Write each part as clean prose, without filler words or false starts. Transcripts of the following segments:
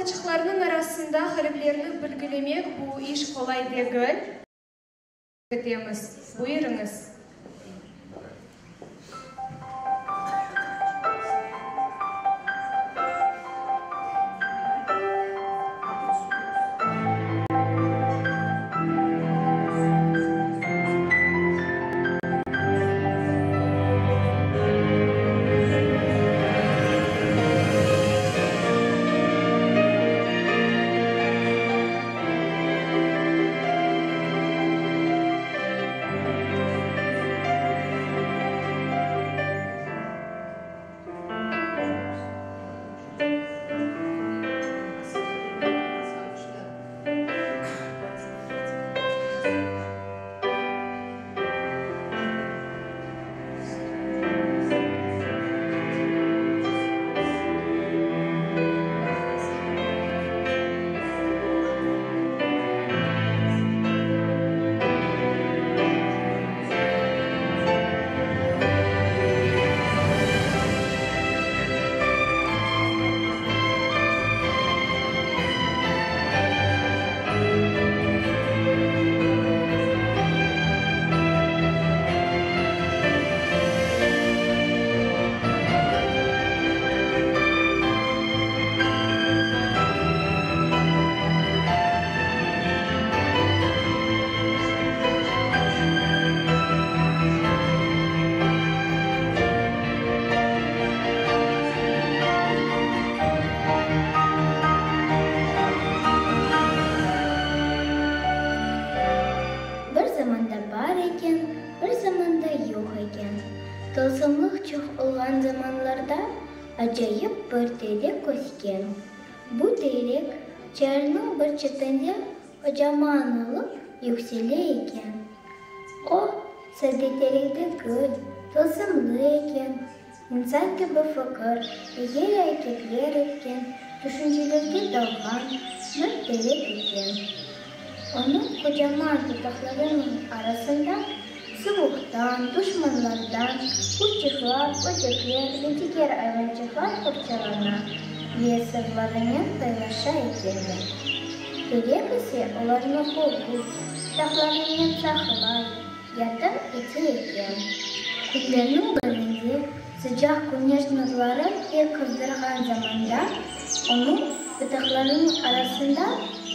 Balaçıqlarnıñ arasında harflerni bilgilemek bu iş qolay degil. Etemiz. Buyurıñız. Bir zamanda bar eken, bir zamanda yoq eken, tılsımlıq çoq olğan zamanlarda acayip bir terek ösken. Bu terek çayırnıñ bir çetinde qocaman olıp yüksele eken. O, sade terek degil, tılsımlı eken. İnsan kibi fikir, eger areketler etken, tüşüncelerge dalğan bir terek eken. Onıñ qocaman pıtaqlarınıñ arasında suvuqtan, duşmanlardan quşçıqlar, böcekler ve diger ayvançıqlar qorçalana ve sırlarınen paylaşa ekenler. Terek ise olarnı qoruy, pıtaqlarınen saqlay. Yardım ete eken. Künlerniñ birinde, sıcaq küneş nurları pek qızdırğan zamanda, onıñ pıtaqlarınıñ arasında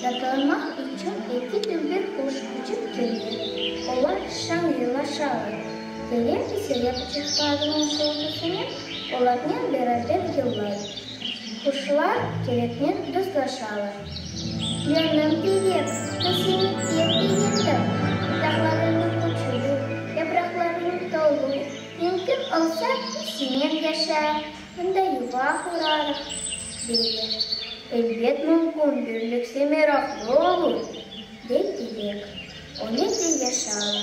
yatlanmaq içün eki dülber quş uçıp kele. Olar şañ yırlaşalar. Terek ise yapıçıqlarınıñ şuvultısınen olarnen beraber yırlay. Quşlar tereknen dostlaşalar. Canım terek, men seni pek begendim. Pıtaqlarıñnıñ küçlü, yapraqlarıñ tolu. Mümkün olsa, senen yaşayıq, mında yuva qurarıq, deyler. Elbet mümkün, birlikte meraqlı olur, dey terek. Öyle de yaşalar.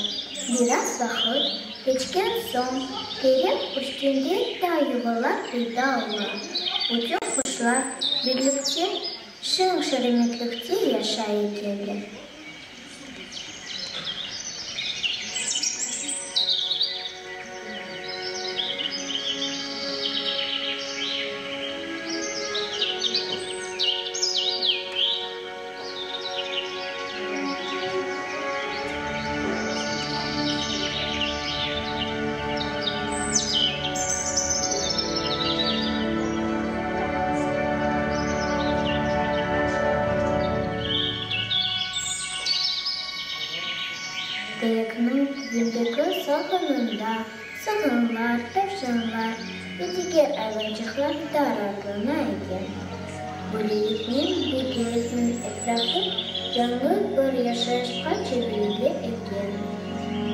Biraz vaqıt keçken soñ, terek üstünde ta yuvalar peyda ola. Bütün quşlar birlikte şeñ-şeremetlikte yaşay ekenler. Terekniñ tübündeki salqınında sığınlar, tavşanlar ve diger ayvançıqlar da raatlana eken. Böyleliknen bu terekniñ etrafı yañı bir yaşayışqa çevirile eken.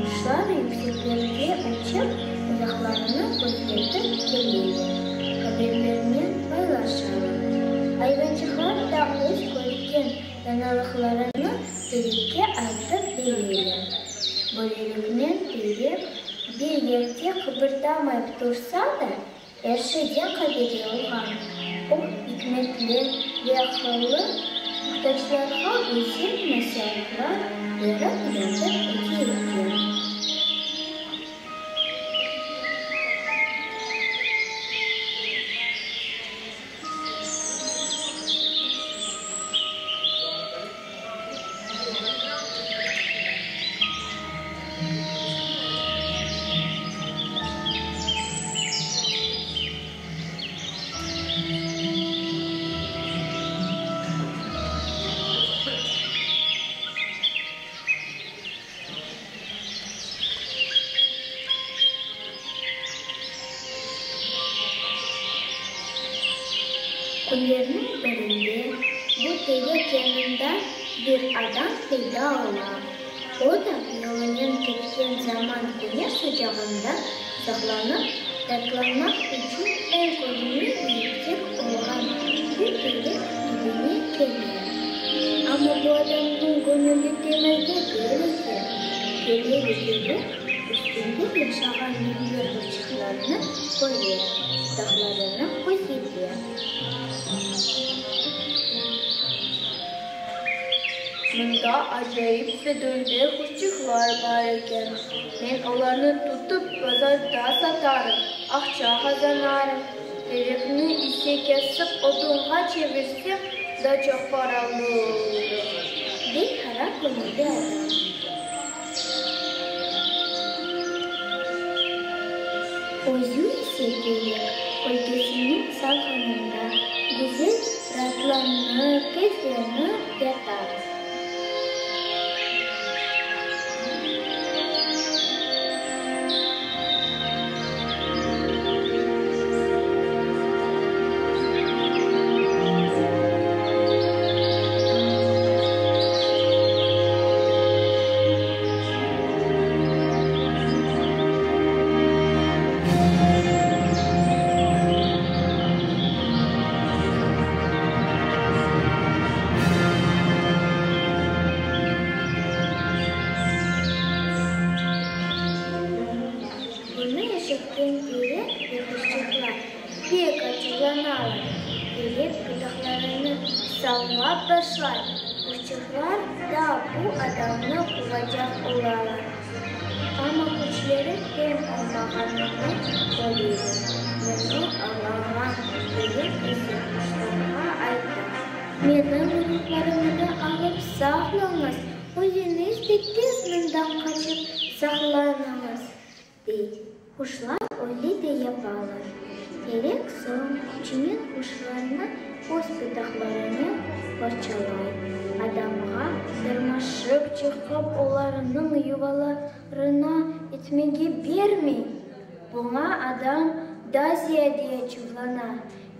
Quşlar yükseklerge uçıp, uzaqlarnı közetip keleler, haberlernen paylaşalar. Ayvançıqlar da öz körgen yañılıqlarını terekke aytıp bereler. Böyleliknen terek bir yerde qıbırdamayıp tursa da, Er şeyden qabiri olğan o ikmetli ve aqıllı muhtaclarğa güzel nasiatlar berip yardım ete eken. Künlerniñ birinde bu terek yanında bir adam peyda ola. O da yolunen ketken zaman küneş sıcağından saqlanıp, tatlanmaq içün eñ körümli ve yüksek olğan bu terek tübüne kele. Amma bu adamnıñ göñüli temiz degil eken. Kele ve terek üstünde yaşağan dülber quşçıqlarnı köre, pıtaqlarını közete. Mında acayip ve dülber quşçıqlar bar eken. Men olarnı tutıp, bazarda satarım, aqça qazanarım. Terekni ise kesip, odunğa çevirsem, daa çoq paralı olurım, dey qara köñülli adam. Özü ise terek kölgesiniñ salqınında güzel raatlanıp, keyflenip yata. Bunı eşitken terek ve quşçıqlar pek açuvlanalar. Terek pıtaqlarını sallap başlay, quşçıqlar da bu adamnı quvacaq olalar. Amma küçleri teñ olmağanını köreler. Bunı añlağan terek ise quşlarğa ayta. Menim urluqlarımnı alıp saqlañız, özüñiz de tez mından qaçıp saqlanıñız, dey. Quşlar öyle de yapalar. Terek soñ küçünen quşlarnı öz pıtaqlarınen qorçalay. Adamğa dırmaşıp çıqıp olarnıñ yuvalarına etmege bermey. Buña adam daa ziyade açuvlana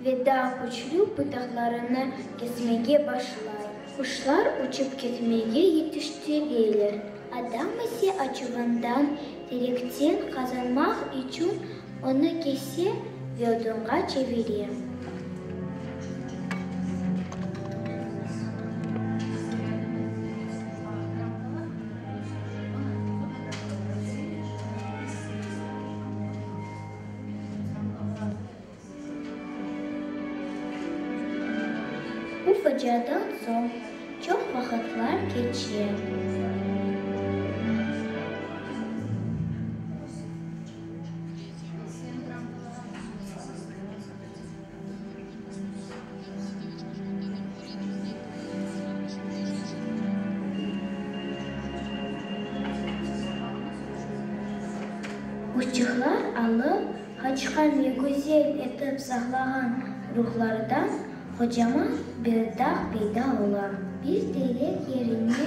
ve daa küçlü pıtaqlarını kesmege başlay. Quşlar uçıp ketmege yetiştireler, adam ise açuvından terekten qazanmaq içün onı kese ve odunğa çevire. Bu faciadan soñ çoq vaqıtlar keçe. Quşçıqlar alıp qaçqan ve güzel etip saqlağan ruhlardan qocaman bir dağ peyda ola. Bir terek yerine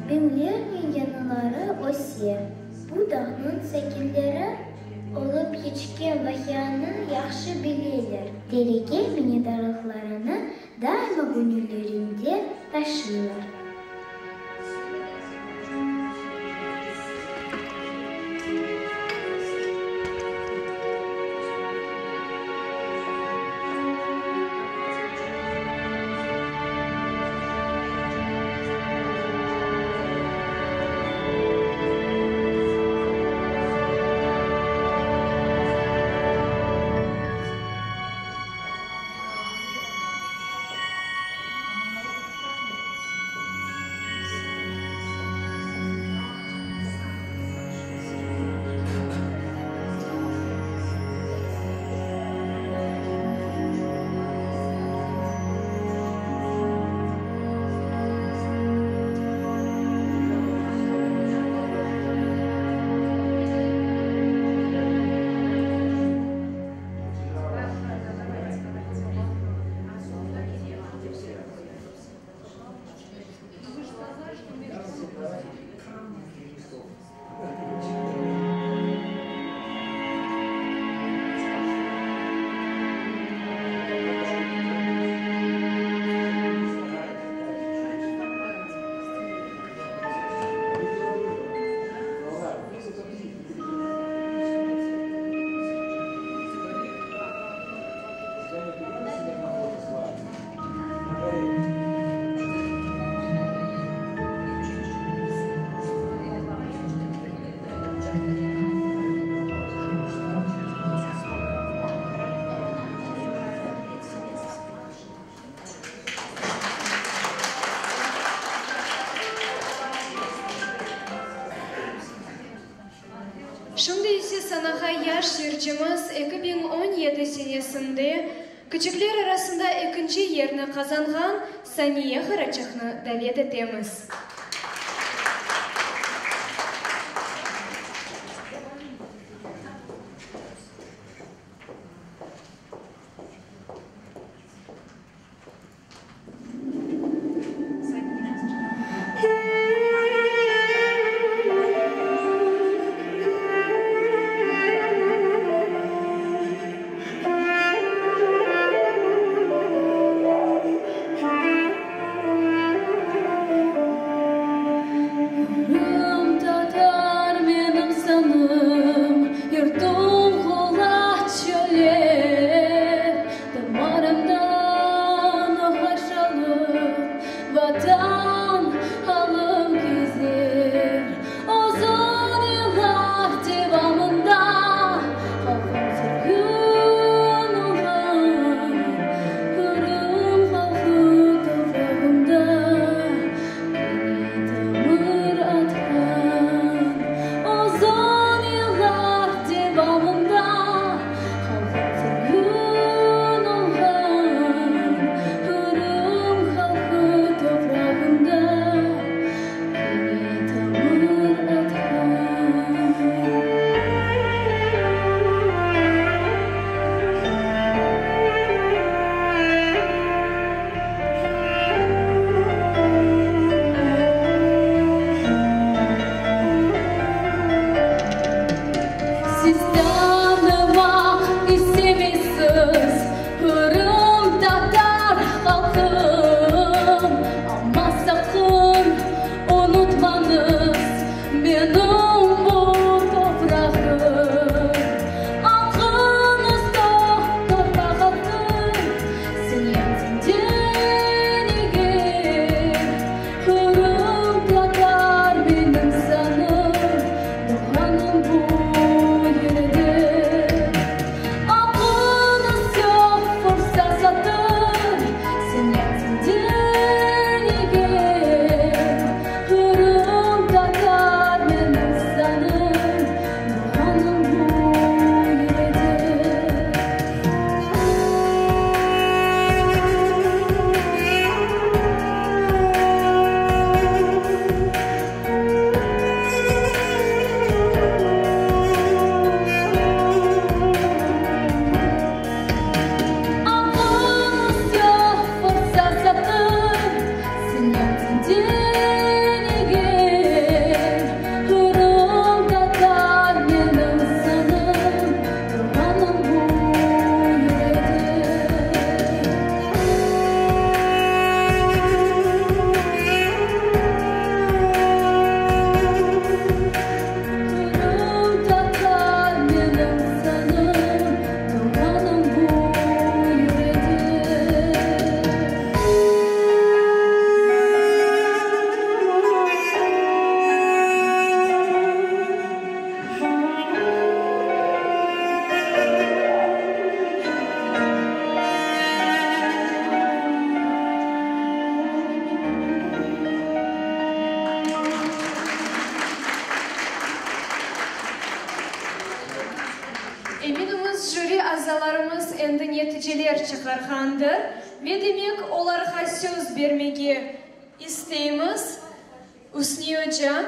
biñlernen yañıları öse. Bu dağnıñ sakinleri olıp keçken vaqianı yahşı bileler. Tereke minnetdarlıqlarını daima göñüllerinde taşıylar. Yaş yırcımız 2017 senesinde kiçikler arasında ekinci yerni qazanğan Saniye Qaraçıqnı davet etemiz. Qırımtatar menim sanım, Yurtum qula çöller, Damarımdan oqar şalıp, Vatan alıp kezer. Uzun yıllar devamında Halqım sürgün olğan, Qırım halqı toprağında Kene tamır atqan. Uzun yıllar devamında Halqım sürgün olğan, Qırım halqı toprağında Kene tamır atqan. Siz tanımaq istemeysiz qırımtatar halqım, Amma saqın unutmañız menim bu toprağım. Aqıñızda torba qaldı, sen yantıñ eger, Qırımtatar menim sanım, doğğanım bu yerde. Aqıñız yoq fırsa satır, sen yantıñ eger, Qırımtatar menim sanım, doğğanım bu yerde. Aqıñız yoq fırsa satır, sen yantıñ eger, Qırımtatar menim sanım, doğğanım bu yerde. Qırımtatar menim sanım, doğğanım bu yerde. Eminimiz, jüri azalarımız endi neticeler çıqarğandır ve demek olarğa söz bermege isteymiz. Üsniye oca.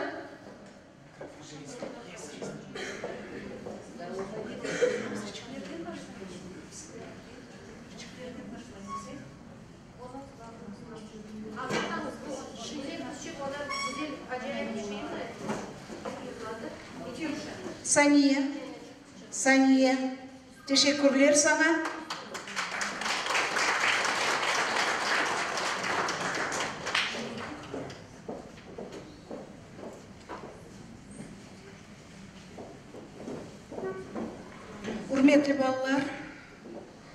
Saniye, Saniye, teşekkürler saña. Ürmetli balalar,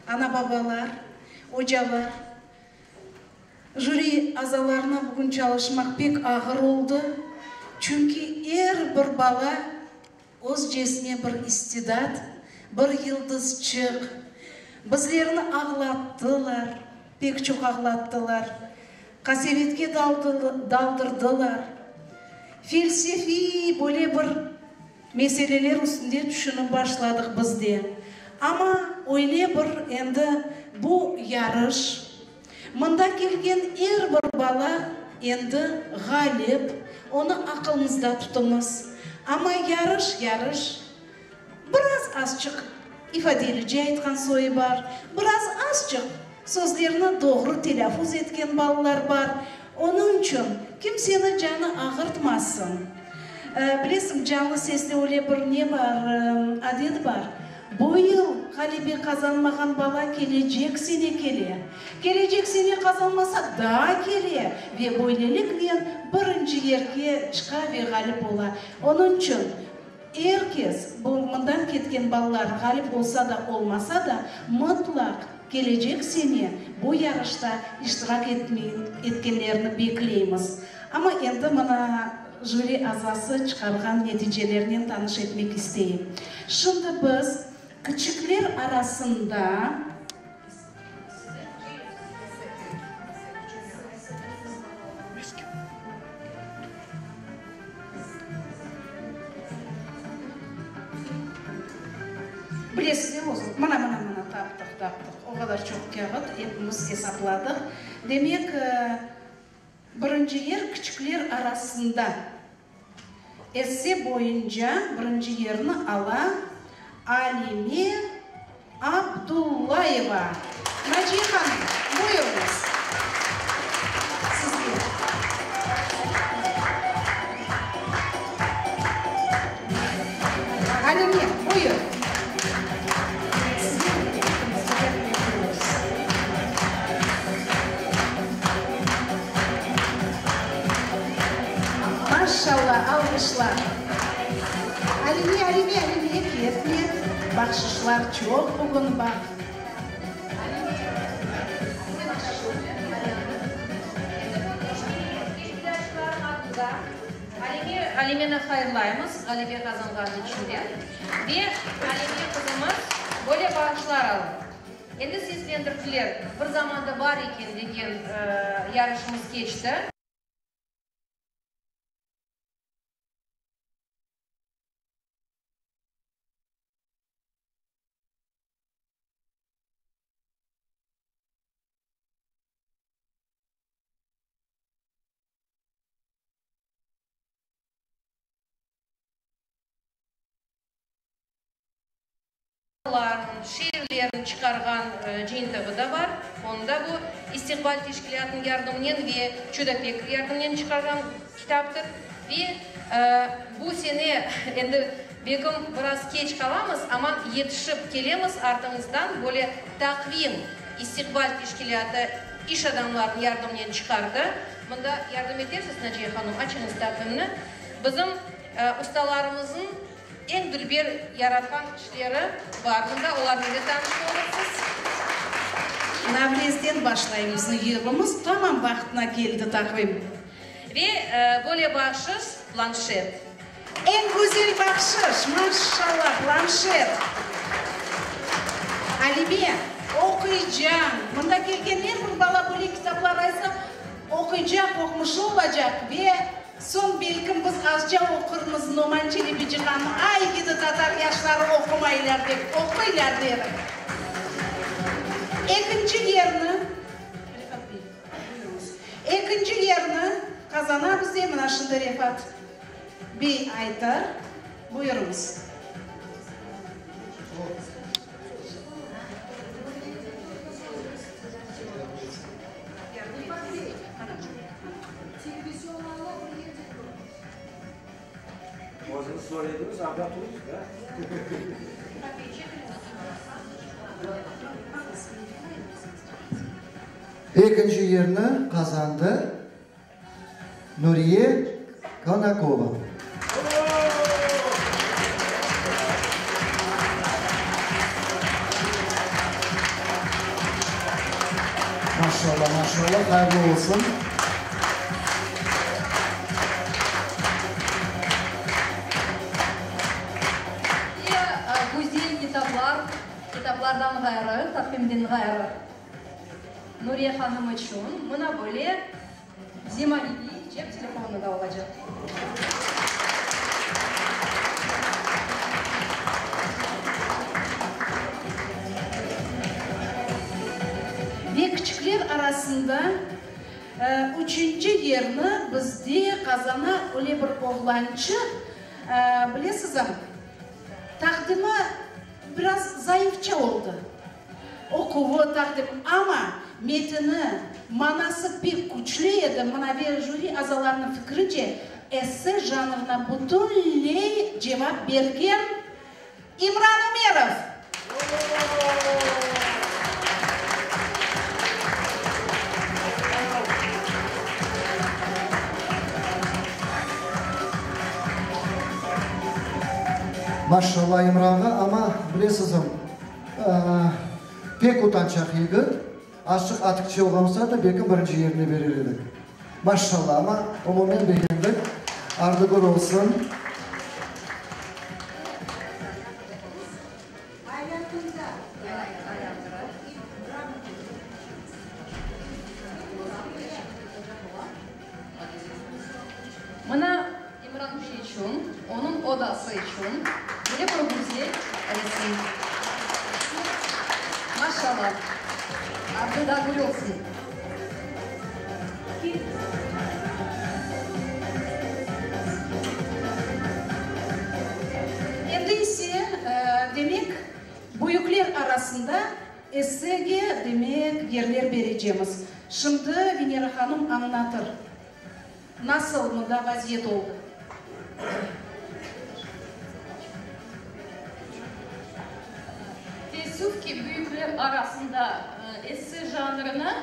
ana-babalar, ocalar, jüri azalarına bugün çalışmaq pek ağır oldı, çünki er bir bala özcesine bir istidat, bir yıldızçıq. Bizlerni ağlattılar, pek çoq ağlattılar, qasevetke daldırdılar. Felsefiy böyle bir. Meseleler üstünde tüşünip başladıq biz de. Amma öyle bir endi bu yarış, mında kelgen er bir bala endi ğalip, onı aqılımızda tutuñız. Amma yarış, yarış. Biraz azçıq ifadelice aytqan soyu bar, biraz azçıq sözlerni doğru telâfuz etken balalar bar. Onıñ içün kimseni canı ağırtmasın. Bilesiñ, canlı sesli öyle bir ne bar, adet bar, bu yıl ğalebe qazanmağan bala kelecek sene kele, kelecek sene qazanmasa daa kele ve böyleliknen birinci yerge çıqa ve ğalip ola. Onıñ içün Er kes, bu mından ketken balalar ğalip olsa da, olmasa da, mıtlaq kelecek sene bu yarışta iştirak etkenlerini bekleymiz. Amma endi mına jüri azası çıqarğan neticelernen tanış etmek isteyim. Şimdi biz kiçikler arasında. Bilesiz, ne olsun? Mına, mına, mına, taptıq, taptıq. O qadar çoq kâğıt, epimiz esapladıq. Demek, birinci yer kiçikler arasında esse boyunca birinci yerni ala Alime Abdullayeva. Naciye hanım, buyurıñız. Sizge. Alime, buyur. Sizge buyurıñız. Maşallah, alğışlar. Alime, Alime, Alime, ketme, bahşışlar çoq bugün, baq. Alime, Alimeni hayırlaymız ğalebe qazanğanı içün ve Alime qızımız böyle bağışlar alır. Endi seslendirdiler, bir zamanda bar eken degen yarışımız keçti. Şiirlerini çıqarğan cıyıntığı da bar. Onı da bu İstiqbal teşkilâtınıñ yardımınen ve Çudapek yardımınen çıqarğan kitaptır. Ve bu sene endi belkim biraz keç qalamız, amma yetişip kelemiz artıñızdan böyle taqvim İstiqbal teşkilâtı iş adamlarınıñ yardımınen çıqardı. Mında yardım etersiz, Naciye hanım, açıñız taqvimni. Bizim ustalarımıznıñ Eñ dülber yaratqan işleri bar mında, olarnen de tanış olursız. Navrezden başlaymız yılımız, tamam vaqtına keldi taqvim. Ve böyle bahşış, planşet. Eñ güzel bahşış, maşşallah, planşet. Alime, oquycañ. Mında kelgen er bir bala böyle kitaplar aysa, oquycaq, oqmuşı olacaq ve. Soñ belkim biz azca oqurmız Noman Çelebicihan'nı, ay gidi tatar yaşları oqumaylar dep, oquylar derim. Ekinci yerni, Refat bey, buyurıñız, ekinci yerni qazana bize mına şimdi Refat bey aytar, buyurıñız. Özüñiz soraydınız, anda turıñız da. Ekinci yerni qazandı Nuriye Konakova. Maşallah, maşallah, hayırlı olsun. Ve güzel kitaplar, kitaplardan ğayrı, taqvimden ğayrı, Nuriye hanım içün mına böyle zemaneviy cep telefonı da olacaq. arasında üçünci yerni bizde qazana öyle bir oğlançıq, bilesizmi, taqdimi biraz zayıfça oldı. Oquvı, taqdim, amma metini, manası pek küçlü edi, mına ve jüri azalarınıñ fikrince, esse janrına bütünley cevap bergen İmran Ümerov! Maşallah İmranğa, amma bilesizmi, pek utançaq yigit, azçıq atikçe olğan olsa da, belki birinci yerine berer edik. Maşallah, amma umumen begendik. Ardı gür olsun. Mına İmran bey içün, onıñ odası içün böyle bir güzel resim. Maşallah, ardı da gül olsun. Endi ise, demek, büyükler arasında essege, demek, yerler berecemiz. Şimdi Venera hanım añlatır, nasıl mında vaziyet oldı. Teessüf ki, büyükler arasında esse janrına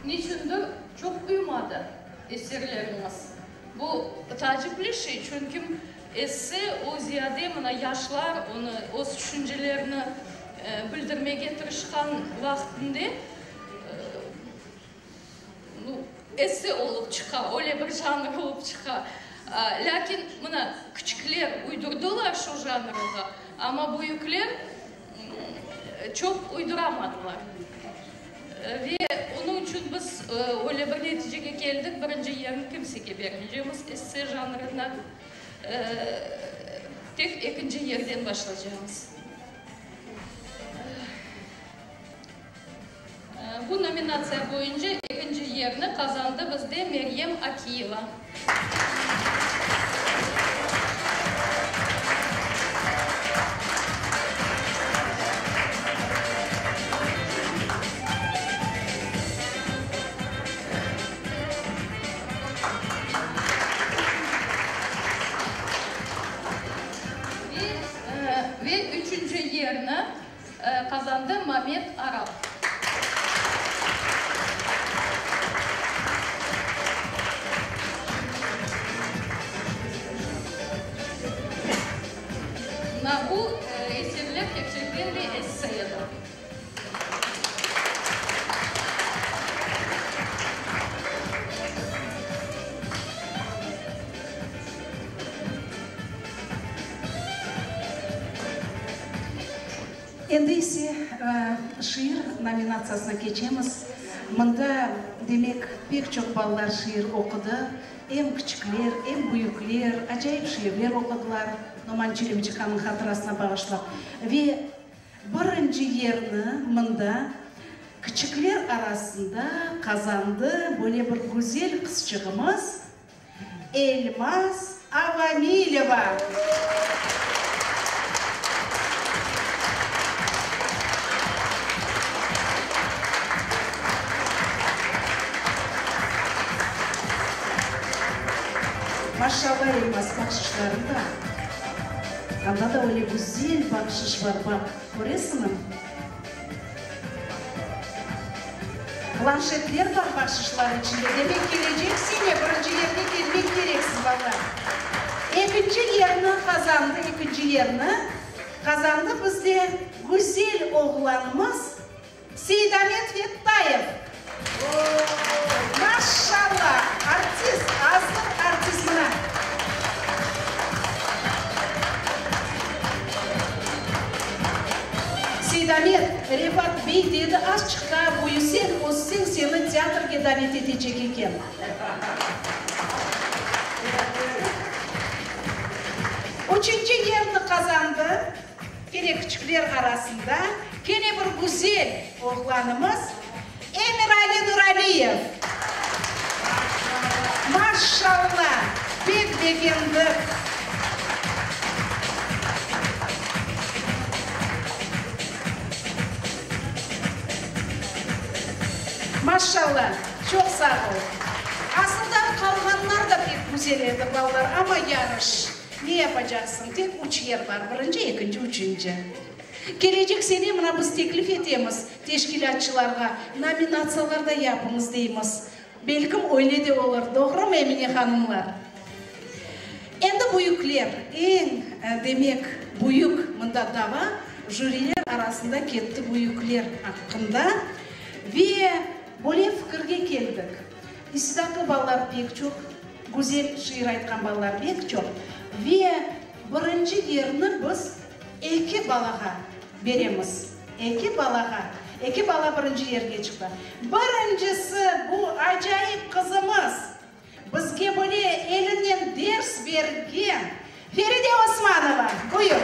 niçündir çoq uymadı eserlerimiz. Bu taacipli şey, çünki esse o ziyade mına yaşlar onı öz tüşüncelerini bildirmege tırışqan vaqtında esse olıp çıqa, öyle bir janr olıp çıqa. Lâkin mına küçükler uydurdılar şu janrğa, amma büyükler çoq uyduramadılar. Ve onıñ içün biz öyle bir neticege keldik, birinci yerni kimsege bermeycemiz esse janrına, tek ekinci yerden başlaycamız. Bu nominatsiya boyunca ekinci yerni qazandı bizde Meryem Akiyeva. Ve üçünci yerni qazandı Mamet Arap. Mına bu eserler kerçekten de esse edi. Endi ise şiir nominatsiyasına keçemiz. Mında, demek, pek çoq balalar şiir oqudı. Em kiçikler, em büyükler acayip şiirler oqudılar, Noman Çelebicihannıñ hatırasına bağışlap. Ve birinci yerni mında kiçikler arasında qazandı böyle bir güzel qızçığımız, Elmaz Avamileva. Maşallah Elmaz, bahşışlarıñ da, anda da öyle güzel bahşış bar, baq, köresiñmi? Planşetler bar bahşışlar içinde, demek kelecek sene birinci yerge kelmek kereksiz, balalar. Ekinci yerni qazandı, ekinci yerni qazandı bizde güzel oğlanımız Seydamet Fettayev. Maşşalla, artist, azır artist mına. Seydamet, Refat bey dedi, azçıq daa büyüseñ, össeñ seni teatrge davet etecek eken. Üçünci yerni qazandı, kene küçükler arasında, kene bir güzel oğlanımız Emirali Nuraliyev. Bariyev! Maşşalla! Pek begendik! Maşşalla! Çoq sağ ol! Asıldan qalğanlar da pek güzel edi, balalar, amma yarış. Ne yapacaqsıñ, tek üç yer bar, birinci, ekinci, üçünci. Kelecek sene mına biz teklif etemiz teşkilâtçılarğa, nominatsiyalar da yapıñız deymiz. Belkim öyle de olur, doğrumı, Emine hanımlar? Endi büyükler, eñ, demek, büyük mında dava jüriler arasında ketti büyükler aqqında ve böyle fikirge keldik, istidatlı balalar pek çoq, güzel şiir aytqan balalar pek çoq ve birinci yerni biz Eki balağa beremiz. Eki balağa. Eki bala birinci yerge çıqtı. Birincisi bu acayip qızımız, bizge böyle elinen ders bergen Feride Osmanova. Buyur.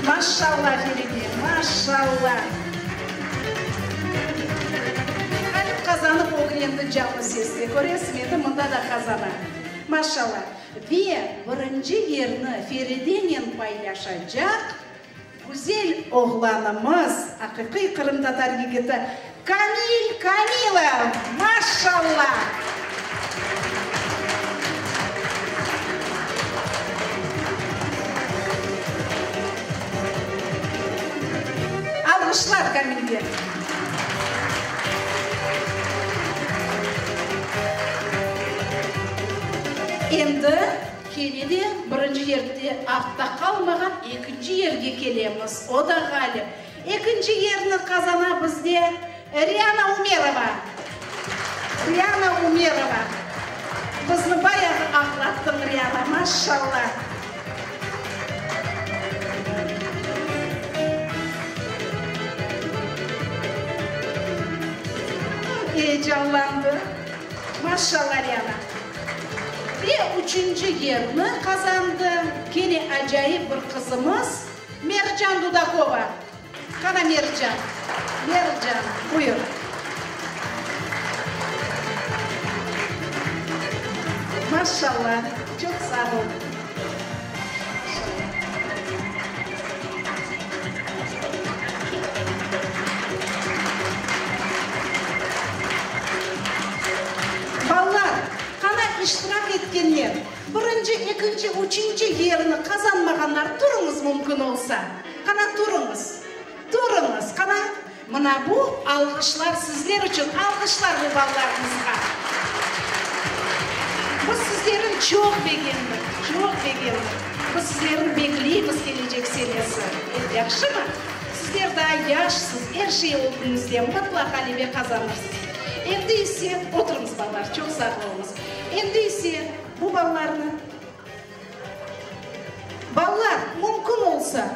Maşşalla, Feride, maşşalla! Ğalip qazanıp ögrendi canlı seste, köresiñ, endi mında da qazana. Maşşalla! Ve birinci yerni Feridenen paylaşacaq güzel oğlanımız, aqiqiy qırımtatar yigiti Kamil Kamilov! Maşşalla! Alğışlar Kamilge! Endi kene de birinci yerde artta qalmağan ekinci yerge kelemiz, o da ğalip. Ekinci yerni qazana bizde Riana Umerova. Riana Umerova. Bizni bayağı ağlattıñ, Riana, maşşalla. Eyecanlandı. Maşşalla, Riana. Ve üçünci yerni qazandı kene acayip bir qızımız. Mercan Dudakova. Qana Mercan? Mercan, buyur. Maşşalla, çoq sağ ol. Balalar, qana iştirak etkenler? Birinci, ekinci, üçünci yerni qazanmağanlar turuñız mümkün olsa. Qana turuñız. Turuñız, qana. Mına bu alğışlar sizler içün, alğışlar bu balalarımızğa. Biz sizlerni çoq begendik, çoq begendik. Biz sizlerni bekleymiz kelecek senesi. Yahşımı? Sizler daa yaşsız, er şey ögüñizde, mıtlaq ğalebe qazanırsız. Endi ise, oturıñız balalar, çoq sağ oluñız. Endi ise bu balalarnı, balalar, mümkün olsa,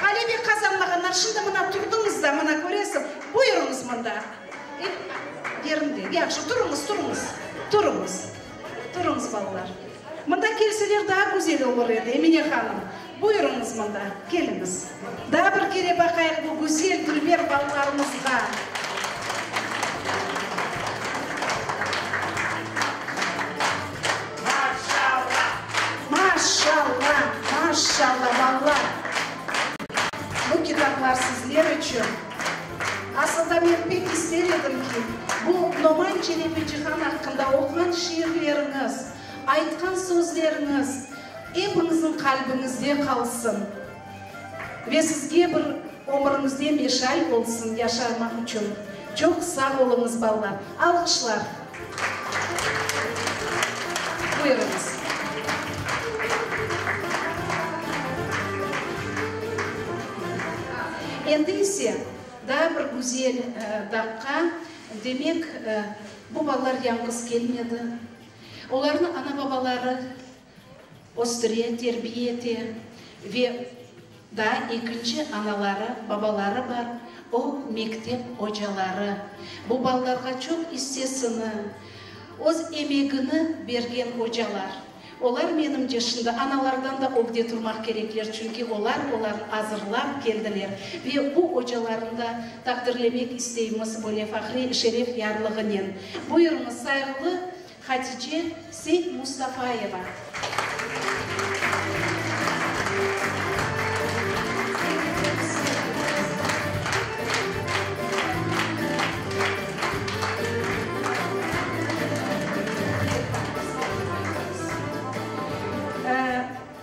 ğalebe qazanmağanlar, şimdi mına turdıñız da, mına köresiñ, buyurıñız mında. Yerinde, yahşı, turuñız, turuñız, turuñız, turuñız, balalar. Mında kelseler daa güzel olur edi, Emine hanım. Buyurıñız mında, keliñiz. Daa bir kere baqayıq bu güzel, dülber balalarımızğa. Maşşalla! Maşşalla! Maşşalla, balalar! Bu kitaplar sizler içün. Aslında men pek ister edim ki, bu Noman Çelebicihan aqqında oquğan şiirleriñiz, aytqan sözleriñiz epiñizniñ qalbiñizde qalsın ve sizge bir ömüriñizde meşal olsun yaşamaq içün. Çoq sağ oluñız, balalar. Alğışlar. Buyurıñız. Endi ise daa bir güzel daqqa, demek, bu balalar yañğız kelmedi. Olarnı ana-babaları östüre, terbiye ete ve daa ekinci anaları, babaları bar, o, mektep ocaları. Bu balalarğa çoq issesini. öz emegini bergen ocalar. Olar, menimce, şimdi analardan da ögde turmaq kerekler, çünki olar olarnı azırlap keldiler. Ve bu ocalarnı da taqdirlemek isteymiz böyle fahriy şeref yarlığınen. Buyurıñız, sayğılı Hatice Seytmustafayeva.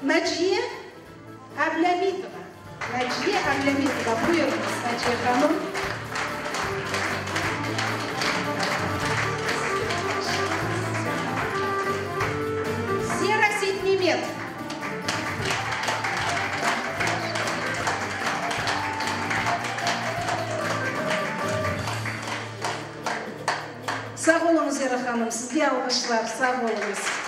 Naciye Ablâmitova. Naciye Ablâmitova, buyurıñız, Naciye hanım. Zera Seytmemet. Sağ oluñız, Zera hanım, sizge alğışlar, sağ oluñız.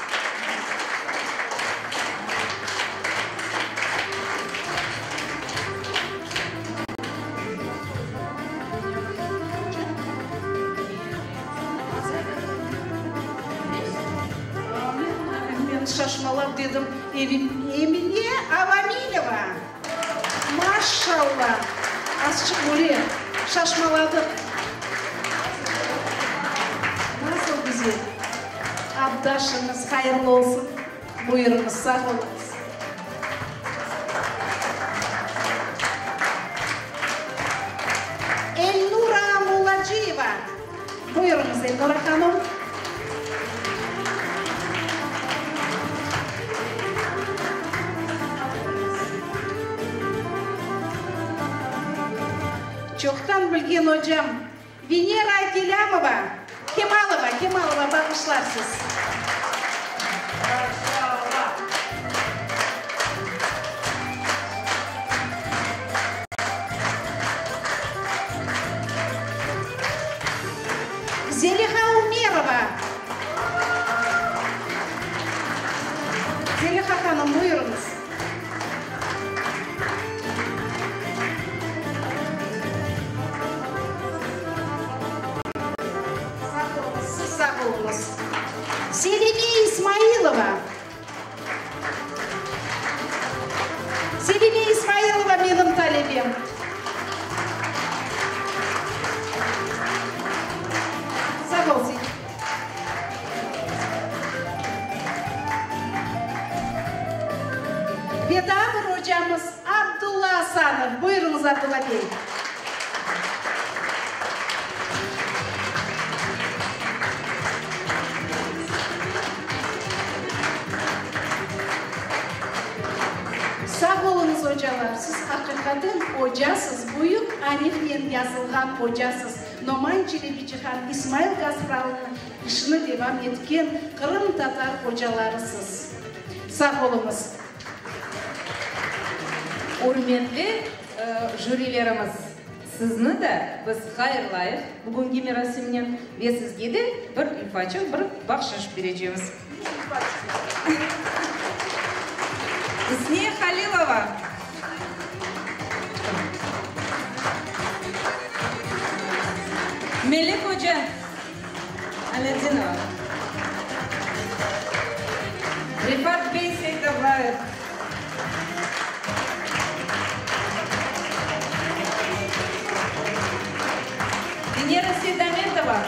Men şaşmalap dedim, Emine Avamileva! Maşşalla! Azçıq böyle şaşmaladıq. Nasıl güzel! Abdaşıñız hayırlı olsun! Buyurıñız, sağ oluñız. Elnura Mullaciyeva. Buyurıñız, Elnura hanım. Çoqtan bilgen ocam Venera Kelâmova, Kemalova, Kemalova, bağışlarsız. Zeliha Umerova. Zeliha hanım, buyurıñız. Sağ oluñız, siz sağ oluñız. Selime İsmailova. Selime İsmailova menim talebem. Sağ ol, Selime. Ve daa bir ocamız Abdulla Asanov. Buyurıñız, Abdulla bey. Sağ oluñız, ocalar, siz aqiqaten ocasız, büyük arifnen yazılğan ocasız, Noman Çelebicihan, İsmail Gaspralınıñ işini devam etken qırımtatar ocalarısız. Sağ oluñız. Ürmetli jürilerimiz, sizni de biz hayırlayıq bugünki merasimnen ve sizge de bir ufaçıq bir bahşış berecemiz. Üsniye Halilova. Melek oca Alâdinova. Refat bey Seytablayev. Venera Seydametova.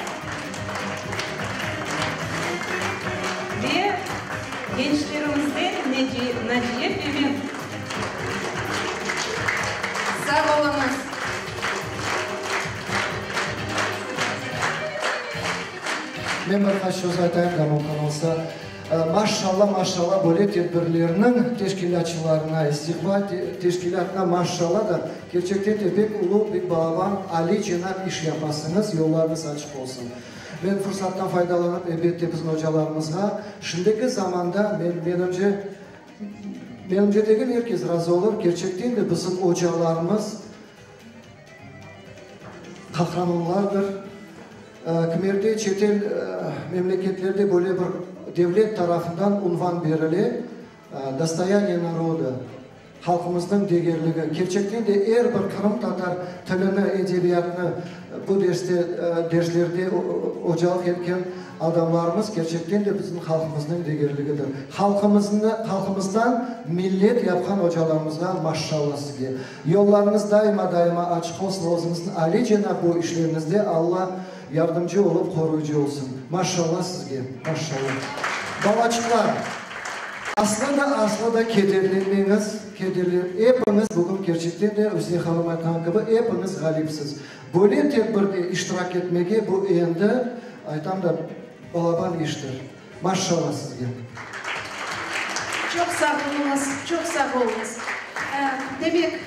Ve gençlerimizden Naciye Femen. Sağ oluñız. Men bir qaç söz aytayım da, mümkün olsa. Maşşalla, maşşalla böyle tedbirlerniñ teşkilâtçılarına, İstiqbal teşkilâtına maşşalla da, kerçekten de pek ulu, pek balaban, aliy cenap iş yapasıñız, yollarıñız açıq olsun. Men fırsattan faydalanıp, elbette, bizim ocalarımızğa, şimdiki zamanda, men, menimce, menimce degil, er kes razı olur, kerçekten de bizim ocalarımız qahramanlardır. Kimerde çetel memleketlerde böyle bir devlet tarafından unvan berile, Dostoyaniye naroda, halqımıznıñ degerligi. Kerçekten de er bir qırımtatar tilini, edebiyatını bu derste, derslerde ocalıq etken. Adamlarımız kerçekten de bizim halqımıznıñ degerligidir. Halqımıznı, halqımızdan millet yapqan ocalarımızğa maşşalla sizge. Yollarıñız daima-daima açıq olsun, özüñizniñ alicenap bu işleriñizde Alla yardımcı olıp qoruyıcı olsun. Maşşalla sizge, maşşalla. Balaçıqlar, aslı da, aslı da kederlenmeñiz, kederlen, epiñiz bugün kerçekten de Üsniye hanım aytqan kibi, epiñiz ğalipsiz. Böyle tedbirde iştirak etmege bu endi, aytam da, balaban iştir. Maşşalla sizge! Çoq sağ oluñız, çoq sağ oluñız. Demek,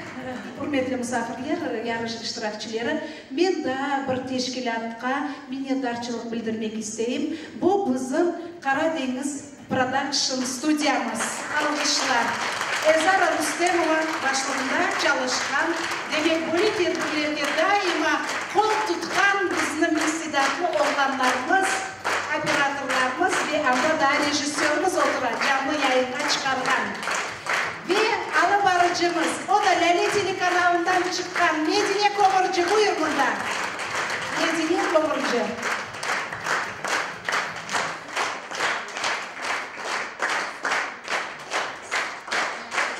ürmetli musafirler, yarış iştirakçileri, men daa bir teşkilâtqa minnetdarçılıq bildirmek isteyim. Bu bizim Qara deñiz Prodakşn studiyamız, alğışlar, Elzara Rustemova başlığında çalışqan, demek, böyle tedbirlerge daima qol tutqan bizniñ istidatlı oğlanlarımız, operatorlarımız ve anda daa rejissörımız otura, canlı yayınğa çıqarğan. Ve alıp barıcımız, o da Lâle telekanalından çıqqan Medine Komurci, buyur mında, Medine Komurci.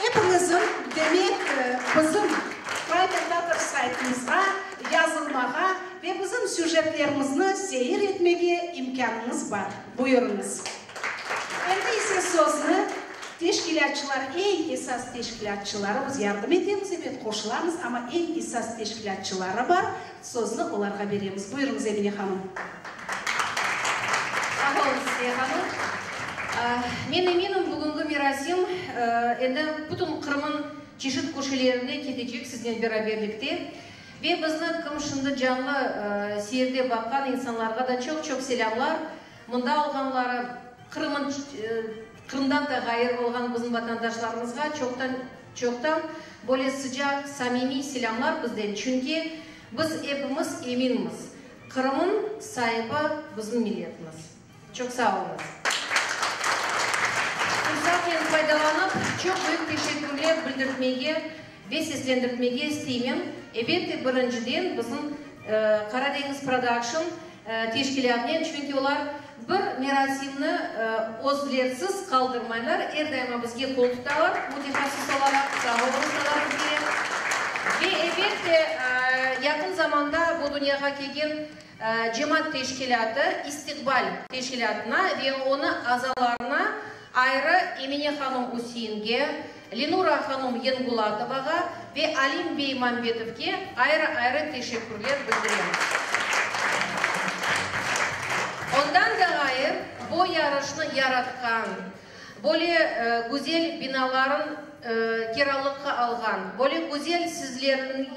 Epiñizin, demek, bizim Prime Tatar saytımızğa yazılmağa ve bizim süjetlerimizni seyir etmege imkânıñız bar. Buyurıñız. Endi ise sözni teşkilâtçılar, eñ esas teşkilâtçıları, biz yardım etemiz, ebet, qoşulamız, amma eñ esas teşkilâtçıları bar, sözni olarğa beremiz. Buyurıñız, Emine hanım. Sağ oluñız, Asiye hanım. Men eminim, bugünki merasim endi bütün Qırımıñ çeşit köşelerine ketecek siznen beraberlikte. Ve bizni kim şimdi canlı seyirde baqqan insanlarğa da çoq-çoq selâmlar. Mında olğanları, Qırımıñ, Qırımdan da ğayır olğan bizim vatandaşlarımızğa çoqtan, çoqtan böyle sıcaq, samimiy selâmlar bizden. Çünki biz epimiz eminmiz, Qırımıñ saibi bizim milletimiz. Çoq sağ oluñız. Fırsatnen faydalanıp, çoq büyük teşekkürler bildirtmege ve seslendirtmege isteymen. Elbette, birinciden bizim Qaradeñiz Prodakşn teşkilâtınen, çünki olar bir merasimni özlersiz qaldırmaylar, er daima bizge qol tutalar mütehassıs olaraq. Sağ oluñız olar bizge. Ve, elbette, yaqın zamanda bu dünyağa kelgen cemaat teşkilâtı İstiqbal teşkilâtına ve onı azalarına ayrı Emine hanum Üseinge, Lenura hanum Yengulatovağa ve Alim bey Mambetovge ayrı-ayrı teşekkürler bildiremiz. Ondan da ğayır, bu yarışnı yaratqan, böyle güzel binaların kiralıqqa alğan, böyle güzel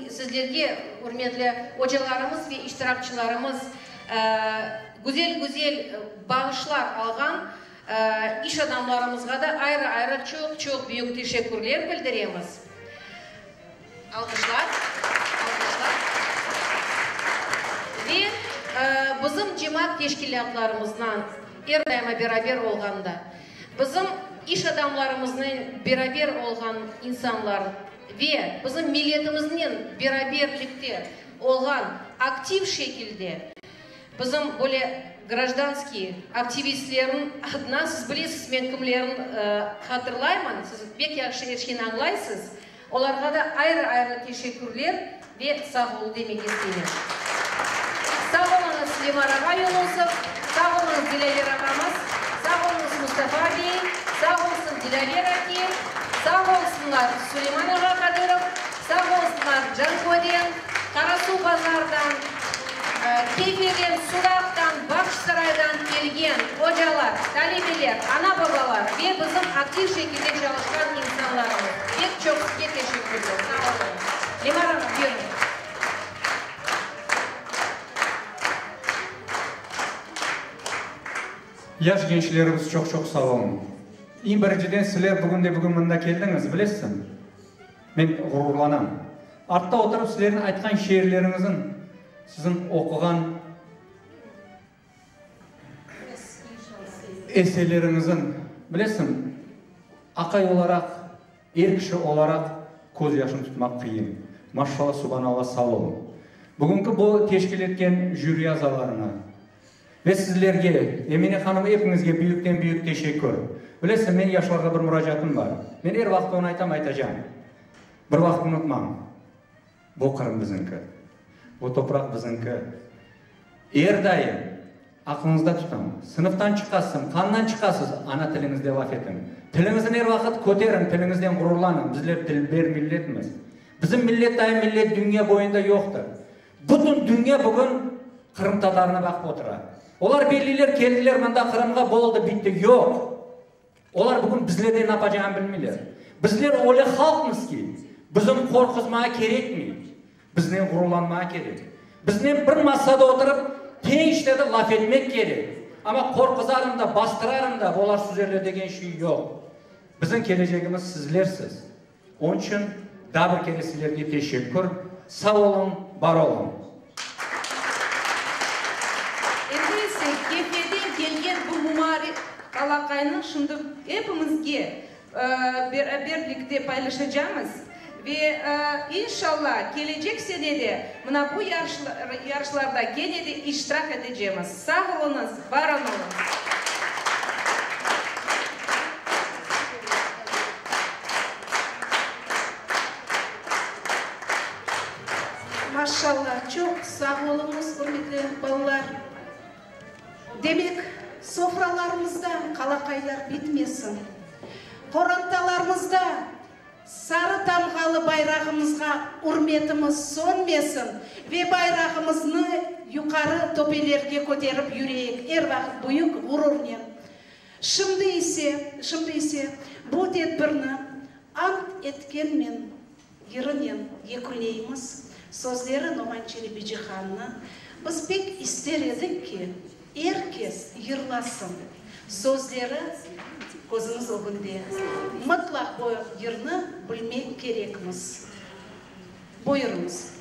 sizlerge, ürmetli ocalarımız ve iştirakçılarımız, güzel-güzel bağışlar alğan İş adamlarımızğa da ayrı-ayrı çoq-çoq büyük teşekkürler bildiremiz. Alqışlar, alqışlar. Ve bizim cemaat teşkilâtlarımıznan er daima beraber olğanda, bizim iş adamlarımıznen beraber olğan insanlar ve bizim milletimiznen beraberlikte olğan aktiv şekilde Bizim böyle grajdanskiy aktivistlerniñ adına, siz bilesiz, men kimlerin hatırlayman, siz bek yahşı er şeyni añlaysız, olarğa da ayrı-ayrı teşekkürler ve sağ ol demek isteymen. Sağ oluñız, Lemar ağa Yunusov, sağ oluñız, Dilâver ağamız, sağ oluñız, Mustafa bey, sağ olsun, Dilâver ake, sağ olsunlar, Suleyman ağa Qadırov, sağ olsunlar, Canköden, Qarasuvbazardan, Kefeden, Sudaqtan, Bağçasaraydan kelgen ocalar, talebeler, ana-babalar ve bizim aktiv şekilde çalışqan insanlarımız, pek çoq sizge teşekkürler. Sağ oluñız. Lemar hanım, buyurıñız. Yaş gençlerimiz çoq-çoq sağ oluñ. Eñ birinciden sizler bugün de bugün mında keldiñiz, bilesizmi? Men ğururlanam. Artta oturıp sizlerniñ aytqan şiirleriñizin, siziñ oquğan esseleriñizin, bilesiñ, aqay olaraq, er kişi olaraq köz yaşını tutmaq qıyın. Maşşalla, subanalla, sağ oluñ. Bugünki bu teşkil etken jüri azalarına. Ve sizlerge, Emine hanım, epiñizge büyükten-büyük teşekkür. Bilesiñ, men yaşlarğa bir muracaatım bar. Men er vaqıt onı aytam, aytacam. Bir vaqıt unutmañ, bu Qırım biziñki, bu topraq biziñki. Er daim aqlıñızda tutıñ, sınıftan çıqasıñ, qandan çıqasız, ana tiliñizde laf etiñ. Tiliñizni er vaqıt köteriñ, tiliñizden ğururlanıñ, bizler dilber milletmiz. Bizim millet dayı millet dünya boyunda yoqtır. Bütün dünya bugün qırımtatarına baqıp otura. Olar belliyler, keldiler mında Qırımğa, boldı, bitti. Yoq! Olar bugün bizlerden napacağını bilmeyler. Bizler öyle halqmız ki, bizim qorquzmağa kerekmey, biznen ğururlanmağa kerek. Biznen bir masada oturıp, teñ işlerde laf etmek kerek. Amma qorquzarım da, bastırarım da, olar süzerler degen şey yoq. Bizim kelecegimiz sizlersiz. Onıñ içün daa bir kere sizlerge teşekkür. Sağ oluñ, bar oluñ. Endi ise Kefeden kelgen bu mumarek qalaqaynı şimdi epimizge beraberlikte paylaşacamız ve inşalla kelecek sene de mına bu yarışlarda kene de iştirak etecemiz. Sağ oluñız, bar oluñız. Maşalla, çoq sağ oluñız, ürmetli balalar. Demek, sofralarımızda qalaqaylar bitmesin, qorantalarımızda sarı tamğalı bayrağımızğa ürmetimiz sönmesin ve bayrağımıznı yuqarı töpelerge köterip yüreyik er vaqıt büyük ğururnen. Şimdi ise, şimdi ise bu tedbirni Ant etkenmen yırınen yekünleymiz, sözleri Noman Çelebicihannı, biz pek ister edik ki, er kes yırlasın, sözleri közüñiz ögünde, mıtlaq bu yırnı bilmek kerekmiz. Buyurıñız.